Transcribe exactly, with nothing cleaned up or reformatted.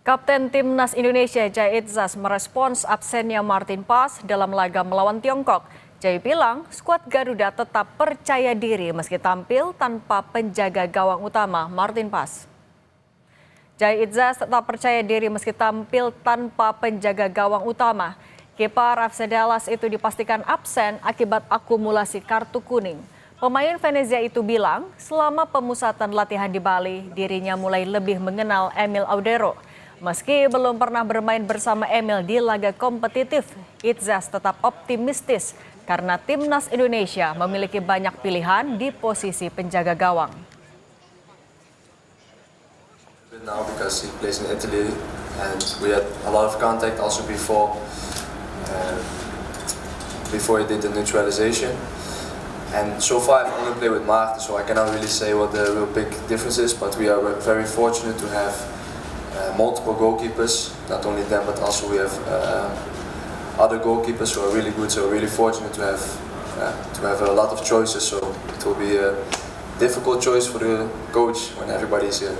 Kapten Timnas Indonesia Jai Itzas merespons absennya Martin Paes dalam laga melawan Tiongkok. Jai bilang, skuad Garuda tetap percaya diri meski tampil tanpa penjaga gawang utama Martin Paes. Jai Itzas tetap percaya diri meski tampil tanpa penjaga gawang utama. Kiper F C Dallas itu dipastikan absen akibat akumulasi kartu kuning. Pemain Venezia itu bilang, selama pemusatan latihan di Bali, dirinya mulai lebih mengenal Emil Audero. Meski belum pernah bermain bersama Emil di laga kompetitif, Itzas tetap optimistis karena timnas Indonesia memiliki banyak pilihan di posisi penjaga gawang. Now because he plays in Italy and we had a lot of contact also before uh, before he did the neutralization. And so far I've only played with Maarten, so I cannot really say what the real big difference is, but we are very fortunate to have uh, multiple goalkeepers, not only them, but also we have uh, other goalkeepers who are really good, so we're really fortunate to have uh, to have a lot of choices, so it will be a difficult choice for the coach when everybody is here.